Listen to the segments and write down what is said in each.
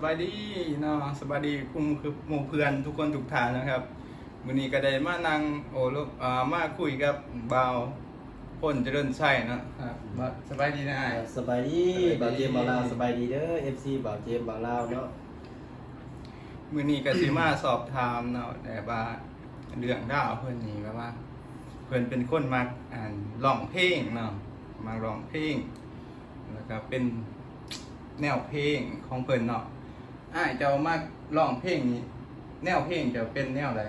ສະບາຍດີເນາະ ສະບາຍດີກຸ່ມຄືໝູ່ເພື່ອນທຸກຄົນທຸກທ່ານນະຄັບ. ມື້ນີ້ກໍໄດ້ມານັ່ງໂອ້ລົມ ອ່າ ມາຄຸຍກັບບ່າວພົນ ຈະເລີນໄຊເນາະ. ອ່າ ສະບາຍດີນະອ້າຍ. ສະບາຍດີ ສະບາຍດີ ບ່າວເຈມ ບ່າວລາວ. ສະບາຍດີເດີ ເອັຟຊີ ບ່າວເຈມ ບ່າວລາວເນາະ. ມື້ນີ້ກໍຊິມາສອບຖາມເນາະ ແບບວ່າເລື່ອງລາວເພິ່ນນີ້ ແບບວ່າເພິ່ນເປັນຄົນມັກ ອັນ ຮ້ອງເພງເນາະ ມັກຮ້ອງເພງ ແລ້ວກໍເປັນແນວເພງຂອງເພິ່ນເນາະ. ອ້າຍເຈົ້າມັກຮ້ອງເພງນີ້ ແນວເພງເຈົ້າເປັນແນວໃດ?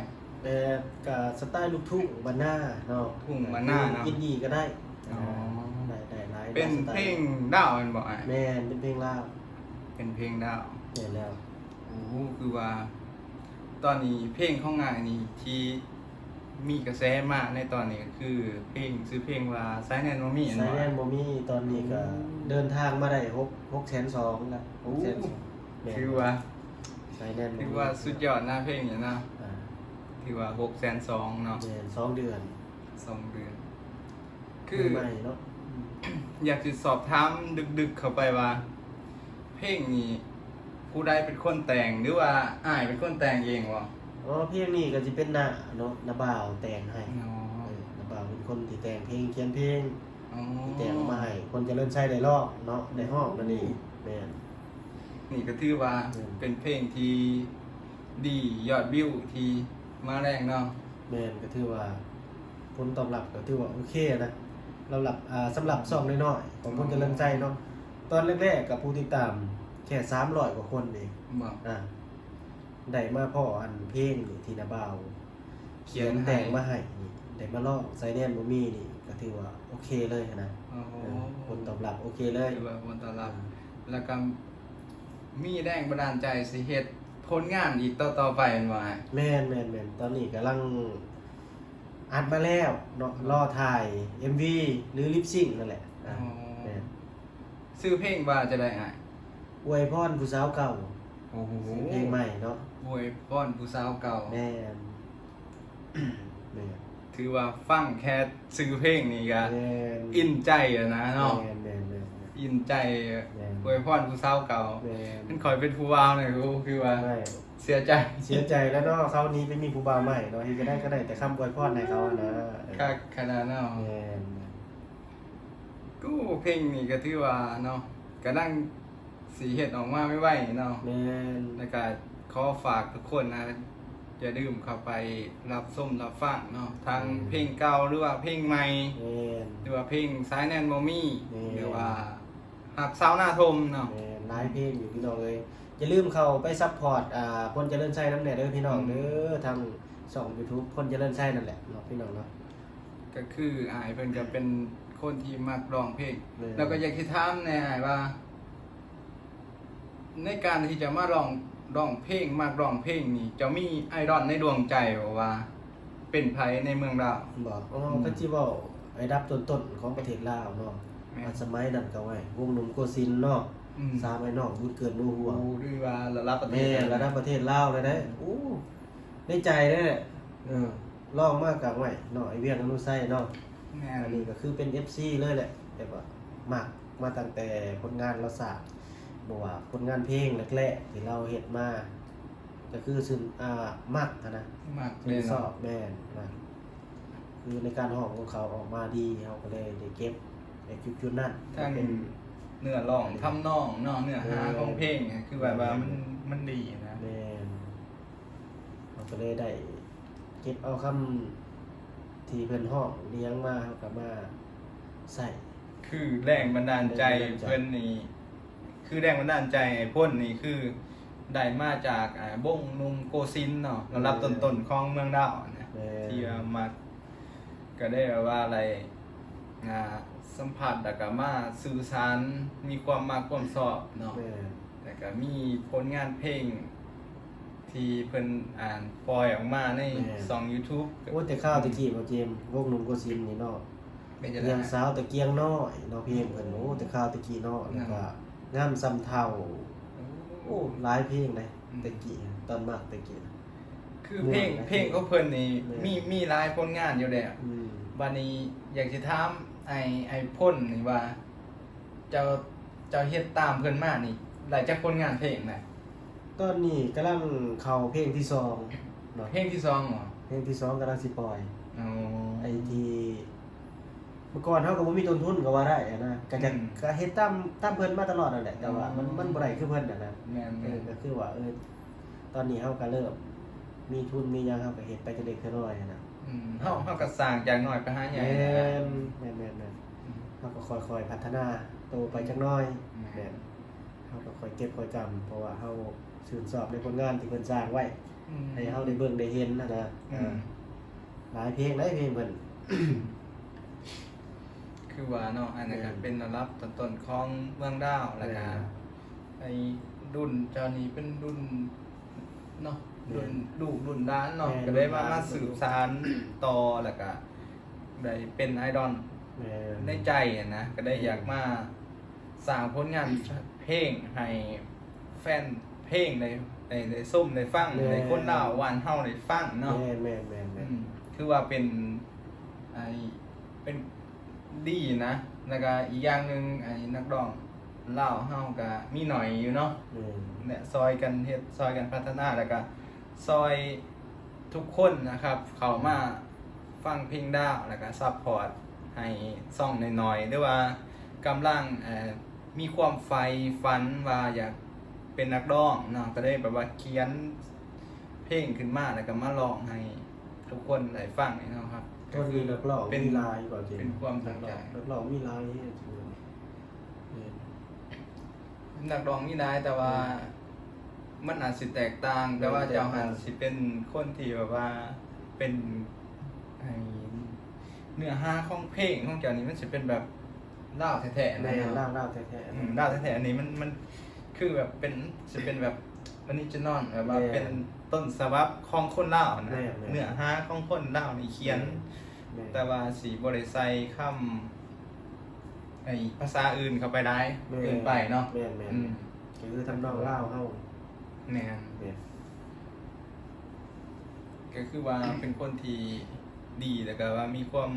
ແບບກະສະໄຕລ໌ລູກທຸ່ງບ້ານນາເນາະ ລູກທຸ່ງບ້ານນາເນາະ ອິນດີ້ກໍໄດ້. ອໍ ໄດ້ ໄດ້ຫຼາຍ ເປັນເພງລາວແມ່ນບໍ່ອ້າຍ? ແມ່ນ ເປັນເພງລາວ. ເປັນເພງລາວ. ແມ່ນແລ້ວ. ໂອ້ ຄືວ່າຕອນນີ້ເພງຂອງອ້າຍນີ້ທີ່ມີກະແສມາໃນຕອນນີ້ກໍຄືເພງ ຊື່ເພງວ່າ ສາຍແນນບໍ່ມີ ສາຍແນນບໍ່ມີ. ຕອນນີ້ກໍ ໂອ້ ເດີນທາງມາໄດ້ຫົກ ຫົກແສນສອງລະ ຫົກແສນສອງ. ແມ່ນ ຖືວ່າ ສາຍແນນບໍ່ມີ ຖືວ່າສຸດຍອດນະເພງນີ້ນະ. ອ່າ ຖືວ່າຫົກແສນສອງເນາະ. ແມ່ນ ສອງເດືອນ ສອງເດືອນ. ຄື ໃໝ່ເນາະ ຢາກຊິສອບຖາມດຶກໆເຂົ້າໄປວ່າ ເພງນີ້ຜູ້ໃດເປັນຄົນແຕ່ງ ຫຼືວ່າອ້າຍເປັນຄົນແຕ່ງເອງບໍ່? ອໍ ເພງນີ້ກໍຊິເປັນນ້າເນາະ ນ້າບ່າວແຕ່ງໃຫ້. ອໍ ເອີ ນ້າບ່າວເປັນຄົນທີ່ແຕ່ງເພງ ຂຽນເພງ. ອໍ ທີ່ແຕ່ງມາໃຫ້ຄົນຈະເລີນໄຊໄດ້ຮ້ອງເນາະ ໄດ້ຮ້ອງນັ້ນເອງ. ໂອ້ ແມ່ນ. ນີ້ກໍຖືວ່າ ແມ່ນ ເປັນເພງທີ່ດີ ຍອດວິວທີ່ມາແຮງເນາະ. ແມ່ນ ກໍຖືວ່າ ຜົນຕອບຮັບກໍຖືວ່າໂອເຄນະ ສຳລັບ ອ່າ ສຳລັບຊ່ອງນ້ອຍໆຂອງຄົນຈະເລີນໄຊເນາະ. ອໍ ຕອນແລກໆກໍຜູ້ຕິດຕາມແຄ່ສາມຮ້ອຍກວ່າຄົນເອງ. ບໍ່ ອ່າ ໄດ້ມາພໍ້ອັນເພງນີ້ທີ່ນ້າບ່າວຂຽນ ຂຽນແຕ່ງ ໃຫ້ ມາໃຫ້ນີ້ ໄດ້ມາຮ້ອງ ສາຍແນນບໍ່ມີນີ້ ກໍຖືວ່າໂອເຄເລີຍນະ. ອໍ ເອີ ຜົນຕອບຮັບໂອເຄເລີຍ ຖືວ່າຜົນຕອບຮັບ. ອ່າ ແລ້ວກໍມີແຮງບັນດານໃຈຊິເຮັດຜົນງານອີກຕໍ່ໆໄປແມ່ນບໍ່ອ້າຍ? ແມ່ນໆໆ ຕອນນີ້ກຳລັງ ອັດມາແລ້ວເນາະ ລໍຖ່າຍເອັມວີ ຫຼື ລິບຊິງນັ້ນແຫຼະ. ອໍ ແມ່ນ. ຊື່ເພງວ່າຈັ່ງໃດອ້າຍ? ອວຍພອນຜູ້ສາວເກົ່າ. ໂອ້ໂຫ ຊື່ເພງໃໝ່ເນາະ ອວຍພອນຜູ້ສາວເກົ່າ. ແມ່ນ ແມ່ນ. ຖືວ່າຟັງແຄ່ຊື່ເພງນີ້ກະ ແມ່ນ ອິນໃຈແລ້ວນະເນາະ. ແມ່ນໆໆໆ ອິນໃຈ. ແມ່ນ ອວຍພອນຜູ້ສາວເກົ່າ. ແມ່ນ ຄັນຂ້ອຍເປັນຜູ້ບ່າວນີ້ ໂອ້ ຄືວ່າ ໂອ້ຍ ເສຍໃຈ ເສຍໃຈແລ້ວເນາະ ເຂົາໜີໄປມີຜູ້ບ່າວໃໝ່ເນາະ. ເຮັດຈັ່ງໃດກໍໄດ້ແຕ່ຄຳອວຍພອນໃຫ້ເຂົານະ. ເອີ ຄັກຂະໜາດເນາະ. ແມ່ນ. ໂອ້ ເພງນີ້ກໍຖືວ່າເນາະ ກຳລັງຊິເຮັດອອກມາໄວໆເນາະ. ແມ່ນ. ແລ້ວກໍຂໍຝາກທຸກຄົນນະ ຢ່າລືມເຂົ້າໄປຮັບຊົມຮັບຟັງເນາະ ທັງ ແມ່ນ ເພງເກົ່າ ຫຼືວ່າເພງໃໝ່. ແມ່ນ. ຫຼືວ່າເພງສາຍແນນບໍ່ມີ. ແມ່ນ. ຫຼືວ່າ ຮັກຊາວນາທົ່ມເນາະ. ແມ່ນ ຫຼາຍເພງຢູ່ພີ່ນ້ອງເອີຍ. ຢ່າລືມເຂົ້າໄປຊັບພອດ ອ່າ ພົນຈະເລີນໄຊນຳແດ່ເດີພີ່ນ້ອງເດີ. ອືມ ທາງຊ່ອງຢູທູບພົນຈະເລີນໄຊນັ້ນແຫຼະເນາະ ພີ່ນ້ອງເນາະ. ກໍຄືອ້າຍເພິ່ນກໍເປັນຄົນທີ່ມັກຮ້ອງເພງ. ແມ່ນ. ແລ້ວກໍຢາກຊິຖາມແດ່ອ້າຍວ່າ ໃນການທີ່ຈະມາຮ້ອງ ຮ້ອງເພງ ມັກຮ້ອງເພງນີ້ ເຈົ້າມີໄອດອນໃນດວງໃຈບໍ່ວ່າເປັນໃຜໃນເມືອງລາວ? ບໍ່ ເອີ ອືມ ຄັນຊິເວົ້າໄອດັບຕົ້ນໆຂອງປະເທດລາວເນາະ. ແມ່ນ. ສະໄໝນັ້ນກໍ ໂອ້ຍ ວົງໜຸ່ມໂກສິນເນາະ. ອືມ ສາມອ້າຍນ້ອງບຸນເກີດໜູຫົວ. ໂອ້ ຖືວ່າລະດັບປະເທດ. ແມ່ນ ລະດັບປະເທດລາວເລີຍເດ້. ອືມ ໂອ້ ໃນໃຈເດ້. ເອີ ລອງມາກະ ໂອ້ຍ ເນາະ ໄອ້ວຽງ ອະນຸໄຊເນາະ. ແມ່ນ. ອັນນີ້ກໍຄືເປັນເອັຟຊີເລີຍແຫຼະ ແບບວ່າມັກມາຕັ້ງແຕ່ຜົນງານລາວສ້າງ ບໍ່ວ່າຜົນງານເພງແລກໆທີ່ລາວເຮັດມາ ກໍຄືຊື່ ອ່າ ມັກຫັ້ນນະ ມັກ ຊື່ນຊອບ. ແມ່ນ ມັກ ຄືໃນການຮ້ອງຂອງເຂົາອອກມາດີ ເຮົາກໍເລີຍໄດ້ເກັບໃນຈຸດໆນັ້ນ ທັງເປັນເນື້ອຮ້ອງ ທຳນອງເນາະ ເນື້ອຫາຂອງເພງ ແມ່ນ ຄືແບບວ່າມັນ ແມ່ນ ມັນດີນະ. ແມ່ນ. ເຮົາກໍເລີຍໄດ້ເກັບເອົາຄຳທີ່ເພິ່ນຮ້ອງອີ່ຫຍັງມາ ເຮົາກໍມາໃຊ້. ຄືແຮງບັນດານໃຈ ແຮງບັນດານໃຈ ເພິ່ນນີ້ ຄືແຮງບັນດານໃຈໃຫ້ພົນນີ້ ຄືໄດ້ມາຈາກ ອ່າ ວົງໜຸ່ມໂກສິນເນາະ ລະດັບ ແມ່ນ ຕົ້ນໆຂອງເມືອງລາວນະ ແມ່ນ ທີ່ວ່າມັກ ກໍໄດ້ແບບວ່າໄດ້ ອ່າ ສຳຜັດ ແລ້ວກໍມາສື່ສານ ມີຄວາມມັກຄວາມຊອບເນາະ. ແມ່ນ. ແລ້ວກໍມີຜົນງານເພງທີ່ເພິ່ນ ອ່າ ປ່ອຍອອກມາໃນ ແມ່ນ ຊ່ອງຢູທູບ. ໂອ້ ແຕ່ຄາວແຕ່ກີ້ ບໍ່ເຈມ ວົງໜຸ່ມໂກສິນນີ້ເນາະ ເປັນຈັ່ງໃດ? ເລື່ອງສາວຕະກຽງນ້ອຍເນາະ ເພງເພິ່ນ ໂອ້ ແຕ່ຄາວແຕ່ກີ້ເນາະ ແລ້ວກໍງາມສ່ຳເຖົ້າ. ໂອ້ ໂອ້ ຫຼາຍເພງເດ້ ອືມ ແຕ່ກີ້ ຕອນມັກແຕ່ກີ້. ຄືເພງ ມ່ວນ ເພງຂອງເພິ່ນນີ້ ແມ່ນ ມີ ມີຫຼາຍຜົນງານຢູ່ແລ້ວ. ອືມ ບາດນີ້ຢາກຊິຖາມໄອ້ ໄອ້ພົນນີ້ວ່າ ເຈົ້າ ເຈົ້າເຮັດຕາມເພິ່ນມານີ້ ໄດ້ຈັກຜົນງານເພງນະ? ຕອນນີ້ກຳລັງເຂົ້າເພງທີສອງເນາະ ເພງທີສອງເຫາະ? ເພງທີສອງກຳລັງຊິປ່ອຍ. ອໍ ໄອ້ທີ່ ເມື່ອກ່ອນເຮົາກໍບໍ່ມີຕົ້ນທຶນກໍວ່າໄດ້ນະ ກໍຈະ ອືມ ກໍເຮັດຕາມ ຕາມເພິ່ນມາຕະຫຼອດນັ້ນແຫຼະ ແຕ່ວ່າມັນ ອືມ ມັນບໍ່ໄດ້ຄືເພິ່ນຫັ້ນນະ. ແມ່ນໆ ເອີ ກໍຄືວ່າ ເອີ ຕອນນີ້ເຮົາກໍເລີ່ມມີທຶນມີຫຍັງ ເຮົາກໍເຮັດໄປເລັກໆນ້ອຍໆນະ. ອືມ ເຮົາ ເຮົາກໍສ້າງຈາກນ້ອຍໄປຫາໃຫຍ່. ແມ່ນ ແມ່ນໆໆ ອືມ ເຮົາກໍຄ່ອຍໆພັດທະນາໂຕໄປຈັກໜ້ອຍ. ແມ່ນ ແມ່ນ ເຮົາກໍຄ່ອຍເກັບຄ່ອຍກຳ ເພາະວ່າເຮົາຊື່ນຊອບໃນຜົນງານທີ່ເພິ່ນສ້າງໄວ້ ອືມ ໃຫ້ເຮົາໄດ້ເບິ່ງໄດ້ເຫັນຫັ້ນນະ. ອືມ ເອີ ຫຼາຍເພງ ຫຼາຍເພງເພິ່ນ ຄືວ່າເນາະ ອັນນັ້ນກໍ ແມ່ນ ເປັນລະດັບຕົ້ນໆຂອງເມືອງລາວ ແລ້ວກໍ ແມ່ນ ໄອ້ລຸ້ນເຈົ້ານີ້ເປັນລຸ້ນເນາະ ແມ່ນ ລຸ້ນລູກລຸ້ນຫຼານເນາະ ແມ່ນ ກໍໄດ້ມາ ລຸ້ນຫຼານ ມາສືບສານຕໍ່ ແລ້ວກໍໄດ້ເປັນໄອດອນ ແມ່ນ ໃນໃຈຫັ້ນນະ ກໍໄດ້ ແມ່ນ ຢາກມາ ສ້າງຜົນງານເພງໃຫ້ແຟນເພງໄດ້ ໄດ້ ໄດ້ຊົມໄດ້ຟັງ ແມ່ນ ໃຫ້ຄົນລາວບ້ານເຮົາໄດ້ຟັງເນາະ. ແມ່ນໆໆໆ ອືມ ຖືວ່າເປັນ ໄອ້ ເປັນດີນະ ແລ້ວກະອີກຢ່າງໜຶ່ງ ໄອ້ນັກຮ້ອງລາວເຮົາກະມີໜ້ອຍຢູ່ເນາະ. ແມ່ນ ແລະ ຊ່ອຍກັນເຮັດ ຊ່ອຍກັນພັດທະນາ ແລ້ວກະຊ່ອຍ ທຸກຄົນນະຄັບ ເຂົ້າມາຟັງເພງດາວ ແລ້ວກະຊັບພອດໃຫ້ຊ່ອງນ້ອຍໆ ຫຼືວ່າກຳລັງ ເອີ ມີຄວາມໃຝ່ຝັນວ່າຢາກເປັນນັກຮ້ອງເນາະ ກໍເລີຍແບບວ່າຂຽນເພງຂຶ້ນມາ ແລ້ວກໍມາຮ້ອງໃຫ້ທຸກຄົນໄດ້ຟັງນີ້ເນາະຄັບ. ຕອນນີ້ນັກຮ້ອງມີຫຼາຍກວ່າເກມ ເປັນຄວາມຕັ້ງໃຈ ນັກຮ້ອງມີຫຼາຍແຮງ. ແມ່ນ ນັກຮ້ອງມີຫຼາຍ ແຕ່ວ່າ ອືມ ມັນອາດຊິແຕກຕ່າງ ແຕ່ວ່າ ແມ່ນ ເຈົ້າຫັ້ນ ແຕກຕ່າງ ຊິເປັນຄົນທີ່ແບບວ່າເປັນ ໄອ້ ເນື້ອຫາຂອງເພງຂອງເຈົ້ານີ້ ມັນຊິເປັນແບບລາວແທ້ໆ ແມ່ນ ນະ. ລາວ ລາວແທ້ໆ ອືມ ລາວແທ້ໆ ອັນນີ້ມັນ ມັນຄືແບບເປັນ ຊິເປັນແບບອໍຣິຈິນອນ ແບບວ່າ ແມ່ນ ເປັນຕົ້ນສະບັບຂອງຄົນລາວນະ. ແມ່ນໆ ເນື້ອຫາຂອງຄົນລາວນີ້ຂຽນ ແມ່ນ ແຕ່ວ່າຊິບໍ່ໄດ້ໃສ່ຄຳ ໄອ້ພາສາອື່ນເຂົ້າໄປຫຼາຍ ແມ່ນ ເກີນໄປເນາະ. ແມ່ນໆ ອືມ ກໍຄືທຳນອງລາວເຮົາ. ແມ່ນ ແມ່ນ ກໍຄືວ່າເປັນຄົນທີ່ດີ ແລ້ວກໍວ່າມີຄວາມ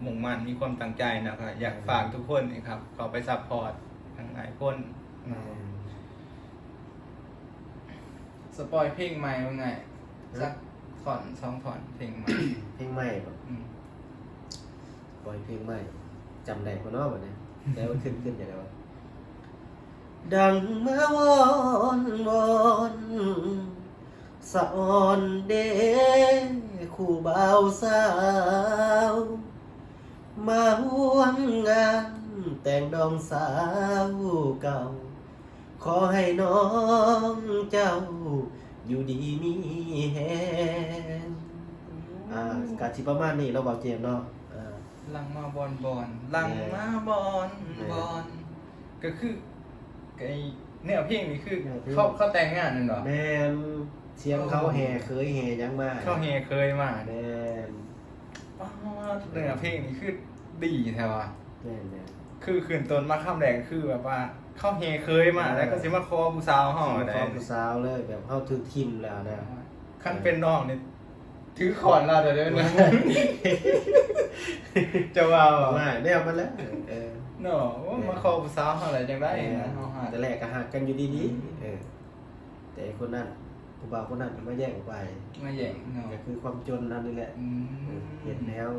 ມຸ່ງໝັ້ນ ມີຄວາມຕັ້ງໃຈເນາະ. ກໍຢາກ ແມ່ນ ຝາກທຸກຄົນນີ້ຄັບ ເຂົ້າໄປຊັບພອດທັງອ້າຍພົນເນາະ. ແມ່ນ ສະປອຍເພງໃໝ່ວ່າໄງ ຮະ ສັກທ່ອນສອງທ່ອນ ເພງໃໝ່. ເພງໃໝ່ບໍ? ອືມ ປ່ອຍເພງໃໝ່ ຈຳໄດ້ບໍ່ນໍບັດນີ້? ແຕ່ວ່າຂຶ້ນ ຂຶ້ນຈັ່ງໃດວະ? ດັງມາວອນ ວອນ ສະອອນເດ້ ຄູ່ບ່າວສາວ ມາຮ່ວມງານແຕ່ງດອງສາວເກົ່າ ຂໍໃຫ້ນ້ອງເຈົ້າຢູ່ດີມີແຮງ. ອ່າ ກະຊິປະມານນີ້ເນາະ ບ່າວເຈມເນາະ. ອ່າ ຫຼັ່ງມາບອນບອນ ຫຼັ່ງ ແມ່ນ ມາບອນ ແມ່ນ ບອນ ກໍຄື ໄອ້ເນື້ອເພງນີ້ຄື ເນື້ອເພງ ເຂົາ ເຂົາແຕ່ງງານແມ່ນບໍ່? ແມ່ນ ສຽງເຂົາ ໂອ້ ແຫ່ເຂີຍແຫ່ຫຍັງມາ ເຂົາແຫ່ເຂີຍມາ. ແມ່ນ ປາດ ເນື້ອເພງນີ້ຄືດີແທ້ວ່າ. ແມ່ນໆ ຄືຂຶ້ນຕົ້ນມາຄຳແລກຄືແບບວ່າເຂົາແຫ່ເຂີຍມາ ເອີ ແລ້ວກໍຊິມາຂໍຜູ້ສາວເຮົາ ຊິມາຂໍຜູ້ສາວເລີຍ ແບບເຮົາຖືກຖິ້ມແລ້ວນະ. ຄັນເປັນນ້ອງນີ້ຖືຄ້ອນລາວແລ້ວເດີ ເຈົ້າວ່າບໍ່? ວ່າແນວມັນແຫຼະ ເອີ ເນາະ. ໂອ້ ແມ່ນ ມາຂໍຜູ້ສາວເຮົາແລ້ວຈັ່ງໃດ ເອີ ນະ ເຮົາຫາ ແຕ່ແລກກໍຮັກກັນຢູ່ດີໆ ອືມ ເອີ ແຕ່ຄົນນັ້ນ ຜູ້ບ່າວຄົນນັ້ນມາແຍ່ງອອກໄປ ມາແຍ່ງເນາະ ກໍຄືຄວາມຈົນເຮົານີ້ແຫຼະ ອືມ ເອີ ເຮັດແນວ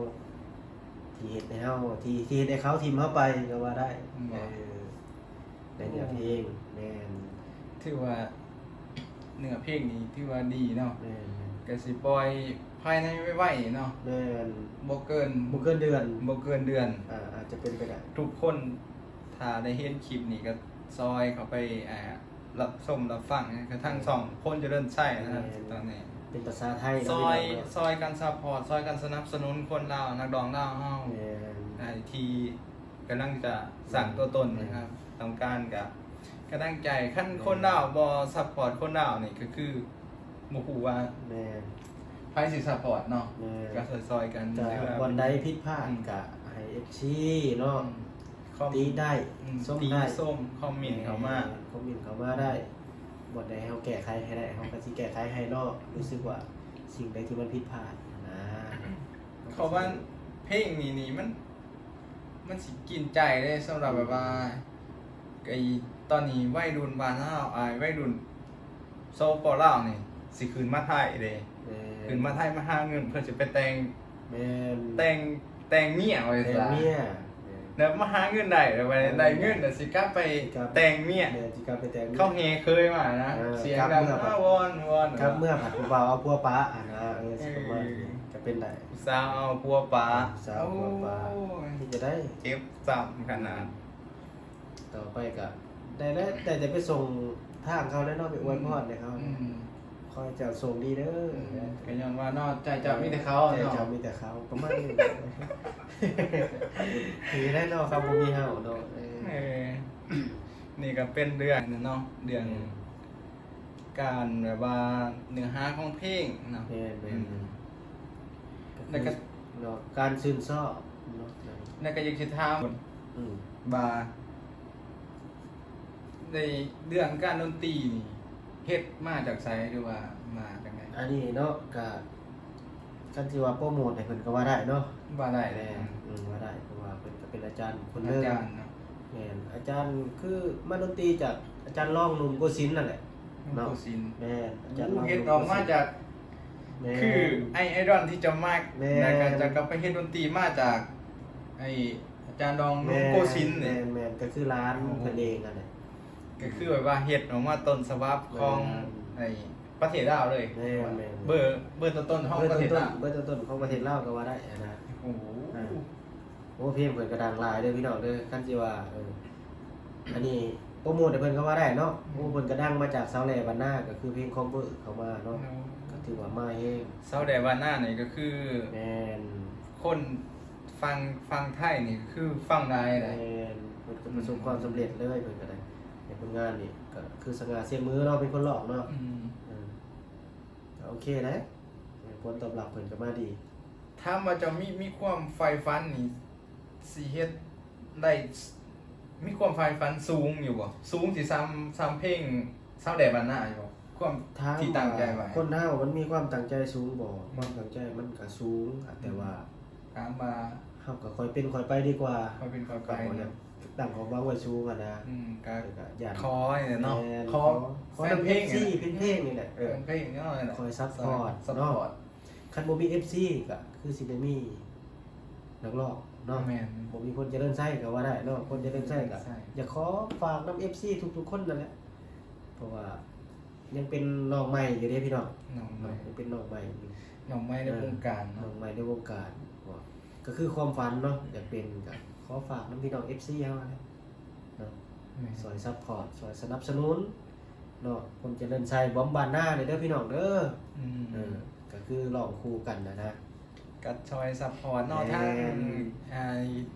ທີ່ເຮັດໃຫ້ເຮົາ ທີ່ ທີ່ເຮັດໃຫ້ເຂົາຖິ້ມເຮົາໄປກໍວ່າໄດ້. ແມ່ນ ເອີ ໃນເນື້ອເພງ. ໂອ້ ແມ່ນ ຖືວ່າເນື້ອເພງນີ້ຖືວ່າດີເນາະ. ແມ່ນໆ ກໍຊິປ່ອຍພາຍໃນໄວໆເນາະ. ແມ່ນ ບໍ່ເກີນ ບໍ່ເກີນເດືອນ ບໍ່ເກີນເດືອນ. ອ່າ ອາດຈະເປັນໄປໄດ້ ທຸກຄົນ ຖ້າໄດ້ເຫັນຄລິບນີ້ກໍຊ່ອຍເຂົ້າໄປ ອ່າ ຮັບຊົມຮັບຟັງ ກະທັງ ແມ່ນ ຊ່ອງພົນຈະເລີນໄຊນະ. ແມ່ນ ຕອນນີ້ເປັນພາສາໄທເນາະ ຊ່ອຍ ພີ່ນ້ອງເນາະ ຊ່ອຍກັນຊັບພອດ ຊ່ອຍກັນສະໜັບສະໜູນຄົນລາວ ນັກຮ້ອງລາວເຮົາ. ແມ່ນ ໃຫ້ທີ່ກຳລັງຈະສ້າງຕົວຕົນນະຄັບ. ແມ່ນ ຕ້ອງການກະ ກຳລັງໃຈ ຄັນ ແມ່ນ ຄົນລາວບໍ່ຊັບພອດຄົນລາວນີ້ ກໍຄືບໍ່ຮູ້ວ່າ ແມ່ນ ໃຜຊິຊັບພອດເນາະ. ແມ່ນ ກໍຊ່ອຍໆກັນ ຈະ ເທື່ອບ່ອນໃດຜິດພາດ ອືມ ກະໃຫ້ເອັຟຊີເນາະ ອືມ ຄອມ ຕິໄດ້ ອືມ ຊົມໄດ້ ຕິຊົມ ຄອມເມັນເຂົ້າມາ ແມ່ນ ຄອມເມັນເຂົ້າມາໄດ້. ບ່ອນໃດເຮົາແກ້ໄຂໃຫ້ໄດ້ ເຮົາກໍຊິແກ້ໄຂໃຫ້ເນາະ. ອືມ ຮູ້ສຶກວ່າສິ່ງໃດທີ່ມັນຜິດພາດນະ. ເພາະວ່າເພງນີ້ນີ້ມັນ ມັນຊິກິນໃຈເດ້ ສຳລັບ ອືມ ແບບວ່າ ໄອ້ ຕອນນີ້ໄວລຸ້ນບ້ານເຮົາ ໄອ້ ໄວລຸ້ນ ສປປ ລາວນີ້ຊິຂຶ້ນມາໄທເດ້ ແມ່ນ ຂຶ້ນມາໄທມາຫາເງິນ ເພິ່ນຊິໄປແຕ່ງ ແມ່ນ ແຕ່ງ ແຕ່ງເມຍວ່າຊັ້ນ ແຕ່ງເມຍ ແມ່ນ ແລ້ວມາຫາເງິນໄດ້ ແລ້ວໄດ້ເງິນ ແລ້ວຊິກັບໄປ ຊິກັບ ແຕ່ງເມຍ ແມ່ນ ຊິກັບໄປແຕ່ງເມຍ ເຂົາແຫ່ເຂີຍມານະ ເອີ ສຽງດັງ ກັບເມືອ ອ້າວ ວອນ ວອນ ກັບເມືອ ພັດຜູ້ບ່າວເອົາຜົວປະຫັ້ນນະ ເອີ ຊິປະມານນີ້ ເອີ ກໍເປັນໄດ້ ຜູ້ສາວເອົາຜົວປະ ຜູ້ສາວເອົາຜົວປະ ໂອ້ຍ ເຮັດຈັ່ງໃດ ເຈັບຊ້ຳຂະໜາດ ອືມ ຕໍ່ໄປກໍໄດ້ແລ້ວ ໄດ້ແຕ່ໄປສົ່ງທາງເຂົາແລ້ວເນາະ ໄປອວຍພອນໃຫ້ເຂົາ ອືມ ຂໍໃຫ້ເຈົ້າໂຊກດີເດີ ອືມ ກໍຍ້ອນວ່າເນາະ ໃຈເຈົ້າມີແຕ່ເຂົາ ໃຈເຈົ້າ ເນາະ ມີແຕ່ເຂົາ ປະມານນີ້ ນີ້ແຫຼະເນາະ ເຂົາບໍ່ມີເຮົາເນາະ ເອີ ເອີ ນີ້ກໍເປັນເລື່ອງເນາະ ເລື່ອງ ອືມ ການແບບວ່າເນື້ອຫາຂອງເພງເນາະ ແມ່ນໆ ອືມ ແລ້ວກໍ ແລ້ວກໍ ເນາະ ການຊື່ນຊອບເນາະ ແລ້ວກໍຢາກຊິຖາມ ອືມ ວ່າ ໃນເລື່ອງການດົນຕີນີ້ ເຮັດມາຈາກໃສ ຫຼືວ່າມາຈາກໃດ? ອັນນີ້ເນາະ ກະ ຄັນຊິວ່າໂປຣໂມດໃຫ້ເພິ່ນກໍວ່າໄດ້ເນາະ ວ່າໄດ້ແຫຼະ ແມ່ນ ອືມ ວ່າໄດ້ ເພາະວ່າເພິ່ນກໍເປັນອາຈານຄົນໜຶ່ງ ອາຈານເນາະ ແມ່ນ ອາຈານຄືມາດົນຕີຈາກອາຈານລອງໜຸ່ມໂກສິນນັ້ນແຫຼະເນາະ ໂກສິນ ແມ່ນ ອາຈານລອງໜຸ່ມໂກສິນ ເຮັດອອກມາຈາກ ແມ່ນ ຄືໄອ ໄອດອນທີ່ເຈົ້າມັກ ແມ່ນ ແລ້ວກໍເຈົ້າກໍໄປເຮັດດົນຕີມາຈາກໄອ ອາຈານດອງ ແມ່ນ ໂກສິນນີ້ ແມ່ນໆ ກໍຄືຫຼານ ໂອ້ ເພິ່ນເອງຫັ້ນແຫຼະ ກໍຄືແບບວ່າເຮັດອອກມາຕົ້ນສະບັບຂອງ ແມ່ນ ໄອ້ປະເທດລາວເລີຍ ແມ່ນໆ ເບີ ເບີຕົ້ນໆຂອງປະເທດລາວ ເບີຕົ້ນໆຂອງປະເທດລາວກໍວ່າໄດ້ຫັ້ນນະ ໂອ້ໂຫ ອ່າ ໂອ້ ເພງເພິ່ນກໍດັງຫຼາຍເດີພີ່ນ້ອງເດີ ຄັນຊິວ່າ ເອີ ອັນນີ້ໂປຣໂມດໃຫ້ເພິ່ນກໍວ່າໄດ້ເນາະ ອືມ ໂອ້ ເພິ່ນກໍດັງມາຈາກສາວແຫຼບ້ານນາ ກໍຄືເພງຄອມເວີເຂົ້າມາເນາະ ໂອ້ ກໍຖືວ່າມາແຮງ ສາວແຫຼບ້ານນານີ້ກໍຄື ແມ່ນ ຄົນ ຝັ່ງ ຝັ່ງໄທນີ້ຄືຟັງໄດ້ ແມ່ນ ເພິ່ນກໍປະສົບຄວາມສຳເລັດເລີຍ ເພິ່ນກໍໄດ້ ໃນຜົນງານນີ້ກໍຄືສະຫງ່າສຽງມືເນາະ ເປັນຄົນຮ້ອງເນາະ ອືມ ເອີ ກໍໂອເຄໄດ໋ ເອີ ຜົນຕອບຮັບເພິ່ນກໍມາດີ ຖາມວ່າເຈົ້າມີ ມີຄວາມໃຝ່ຝັນນີ້ ຊິເຮັດໄດ້ ມີຄວາມໃຝ່ຝັນສູງຢູ່ບໍ່? ສູງຊິສ່ຳ ສ່ຳເພງສາວແຫຼບ້ານນາຢູ່ບໍ່? ຄວາມ ຖາມວ່າ ທີ່ຕັ້ງໃຈໄວ້ ຄົນເຮົາມັນມີຄວາມຕັ້ງໃຈສູງບໍ່? ອືມ ຄວາມຕັ້ງໃຈມັນກໍສູງ ອືມ ແຕ່ວ່າ ຖາມວ່າ ເຮົາກໍຄ່ອຍເປັນຄ່ອຍໄປດີກວ່າ ຄ່ອຍເປັນຄ່ອຍໄປ ກໍບໍ່ຢາກ ເນາະ ຕັ້ງຄວາມຫວັງໄວ້ສູງຫັ້ນນະ ອືມ ກໍ ກໍຢ້ານ ຂໍນີ້ແຫຼະເນາະ ແມ່ນ ຂໍ ຂໍ ຂໍນຳ ຂໍນຳ ເອັຟຊີ ເປັນເພງນີ້ແຫຼະ ເອີ ເປັນເພງເນາະ ແມ່ນແຫຼະ ຄອຍຊັບພອດ ຊັບພອດ ເນາະ ຄັນບໍ່ມີເອັຟຊີກໍຄືຊິບໍ່ມີນັກຮ້ອງເນາະ ແມ່ນ ບໍ່ມີພົນຈະເລີນໄຊກໍວ່າໄດ້ເນາະ ພົນຈະເລີນໄຊກໍ ໃຊ່ ຢາກຂໍຝາກນຳເອັຟຊີທຸກໆຄົນນັ້ນແຫຼະ ເພາະວ່າ ຍັງເປັນນ້ອງໃໝ່ຢູ່ເດ້ພີ່ນ້ອງ ນ້ອງໃໝ່ ເນາະ ຍັງເປັນນ້ອງໃໝ່ຢູ່ ນ້ອງໃໝ່ໃນ ເອີ ວົງການເນາະ ນ້ອງໃໝ່ໃນວົງການ ກໍຄືຄວາມຝັນເນາະ ຢາກເປັນ ກໍຂໍຝາກນຳພີ່ນ້ອງເອັຟຊີເຮົາຫັ້ນແຫຼະເນາະ ແມ່ນ ຊ່ອຍຊັບພອດ ຊ່ອຍສະໜັບສະໜູນເນາະ ຄົນຈະເລີນໄຊ ບອມບ້ານນາເດີພີ່ນ້ອງເດີ ອືມ ເອີ ກໍຄືຮ້ອງຄູ່ກັນນະນະ ກໍຊ່ອຍຊັບພອດເນາະ ແມ່ນ ທັງ ອ່າ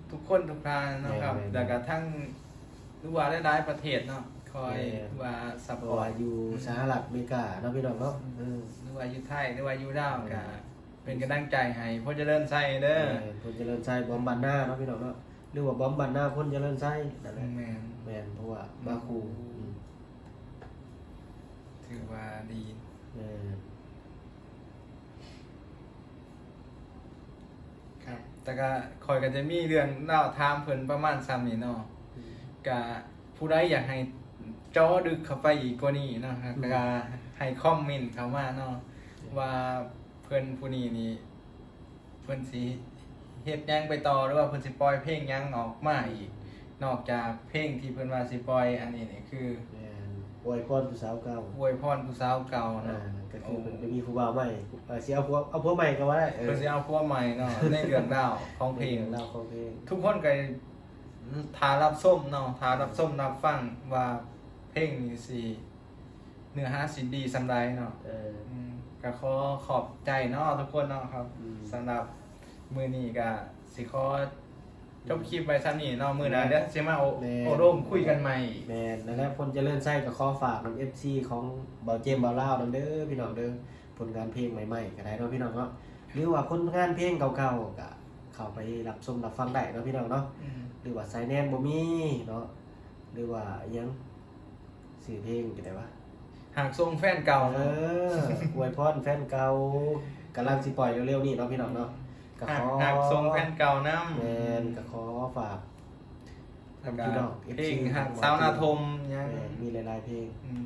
ທຸກຄົນທຸກທ່ານເນາະ ແມ່ນ ຄັບ ແມ່ນ ແລ້ວກໍທັງ ຫຼືວ່າຫຼາຍໆປະເທດເນາະ ຄອຍ ແມ່ນ ວ່າຊັບພອດ ເພາະວ່າຢູ່ ອືມ ສະຫະລັດອາເມລິກາເນາະ ພີ່ນ້ອງເນາະ ອືມ ເອີ ຫຼືວ່າຢູ່ໄທ ຫຼືວ່າຢູ່ລາວ ແມ່ນ ກໍເປັນກຳລັງໃຈໃຫ້ພົນຈະເລີນໄຊເດີ ແມ່ນ ພົນຈະເລີນໄຊ ບອມບ້ານນາເນາະ ພີ່ນ້ອງເນາະ ຫຼືວ່າບອມບ້ານນາ ພົນຈະເລີນໄຊ ນັ້ນແຫຼະ ແມ່ນ ແມ່ນ ເພາະວ່າ ອືມ ມາຄູ່ ອືມ ຖືວ່າດີ ແມ່ນ ຄັບ ແຕ່ກໍ ຂ້ອຍກໍຈະມີເລື່ອງລາວຖາມເພິ່ນປະມານສ່ຳນີ້ເນາະ ອືມ ກໍຜູ້ໃດຢາກໃຫ້ເຈາະເລິກເຂົ້າໄປອີກກວ່ານີ້ເນາະ ອືມ ກໍໃຫ້ຄອມເມັນເຂົ້າມາເນາະ ອືມ ວ່າເພິ່ນຜູ້ນີ້ນີ້ ເພິ່ນຊິເຮັດຫຍັງໄປຕໍ່ ຫຼືວ່າເພິ່ນຊິປ່ອຍເພງຫຍັງອອກມາອີກ ນອກຈາກເພງທີ່ເພິ່ນວ່າຊິປ່ອຍ ອັນນີ້ນີ້ຄື ແມ່ນ ອວຍພອນຜູ້ສາວເກົ່າ ອວຍພອນຜູ້ສາວເກົ່າເນາະ ອ່າ ກໍຄືເພິ່ນໄປມີຜູ້ບ່າວໃໝ່ ເອີ ຊິເອົາຜົວ ເອົາຜົວໃໝ່ກໍວ່າໄດ້ ເອີ ເພິ່ນຊິເອົາຜົວໃໝ່ເນາະ ໃນເລື່ອງລາວຂອງເພງ ໃນເລື່ອງລາວຂອງເພງ ທຸກຄົນກໍຖ້າຮັບຊົມເນາະ ຖ້າຮັບຊົມ ອືມ ຮັບຟັງວ່າເພງນີ້ຊິ ເນື້ອຫາຊິດີສ່ຳໃດເນາະ ເອີ ອືມ ກໍຂໍຂອບໃຈເນາະທຸກຄົນເນາະ ຄັບ ອືມ ສຳລັບມື້ນີ້ກໍຊິຂໍຈົບຄລິບໄວ້ສ່ຳນີ້ເນາະ ມື້ໜ້າ ແມ່ນ ດຽວຊິມາໂອ້ ແມ່ນ ໂອ້ລົມຄຸຍກັນໃໝ່ ແມ່ນ ນັ້ນແຫຼະ ພົນຈະເລີນໄຊກໍຂໍຝາກນຳເອັຟຊີຂອງເບົາເຈມ ເບົາລາວນຳເດີ ພີ່ນ້ອງເດີ ຜົນງານເພງໃໝ່ໆກໍໄດ້ເນາະ ພີ່ນ້ອງເນາະ ຫຼືວ່າຜົນງານເພງເກົ່າໆກໍເຂົ້າໄປຮັບຊົມຮັບຟັງໄດ້ເນາະ ພີ່ນ້ອງເນາະ ອືມ ຫຼືວ່າສາຍແນນບໍ່ມີເນາະ ຫຼືວ່າອີ່ຫຍັງ ຊື່ເພງຈັ່ງໃດວະ? ຫາກສົ່ງແຟນເກົ່າ ເອີ ອວຍພອນແຟນເກົ່າ ກຳລັງຊິປ່ອຍເລັວໆນີ້ເນາະ ພີ່ນ້ອງເນາະ ກໍຂໍ ຫາກ ຫາກສົ່ງແຟນເກົ່ານຳ ແມ່ນ ກໍຂໍຝາກນຳພີ່ນ້ອງ ເອັຟຊີ ເພງຫາກສາວນາທົມຫຍັງ ແມ່ນ ມີຫຼາຍໆເພງ ອືມ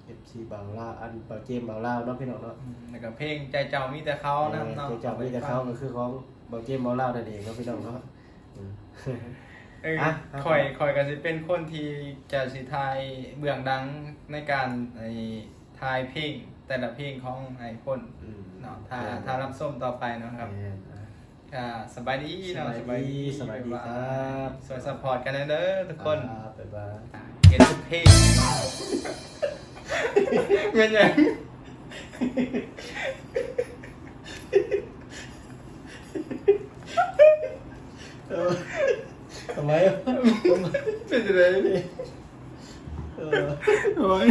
ເອັຟຊີ ບ່າວລາວ ອັນ ບ່າວເຈມ ບ່າວລາວເນາະ ພີ່ນ້ອງເນາະ ອືມ ແລ້ວກໍເພງໃຈເຈົ້າມີແຕ່ເຂົານຳເນາະ ແມ່ນ ໃຈເຈົ້າມີແຕ່ເຂົາ ກໍຄືຂອງບ່າວເຈມ ບ່າວລາວນັ້ນເອງເນາະ ພີ່ນ້ອງເນາະ ອືມ ເອີ ອ່ະ ຂ້ອຍ ຂ້ອຍກໍຊິເປັນຄົນທີ່ຈະຊິຖ່າຍເບື້ອງຫຼັງໃນການ ໄອ້ ຖ່າຍເພງ ແຕ່ລະເພງຂອງໄອ້ພົ້ນ ອືມ ເນາະ ຖ້າ ໂອເຄ ຖ້າຮັບຊົມຕໍ່ໄປເນາະ ແມ່ນ ອ່ະ ກໍສະບາຍດີເນາະ ສະບາຍດີ ສະບາຍດີ ສະບາຍດີ ບາຍບາຍ ຄັບ ຊ່ວຍຊັບພອດກັນແດ່ເດີທຸກຄົນ ຄັບ ບາຍບາຍ ເກັບທຸກເພງ ແມ່ນຫຍັງ? ເອີ ທຳໄມ? ເປັນຈັ່ງໃດ? ເອີ ໂອ້ຍ.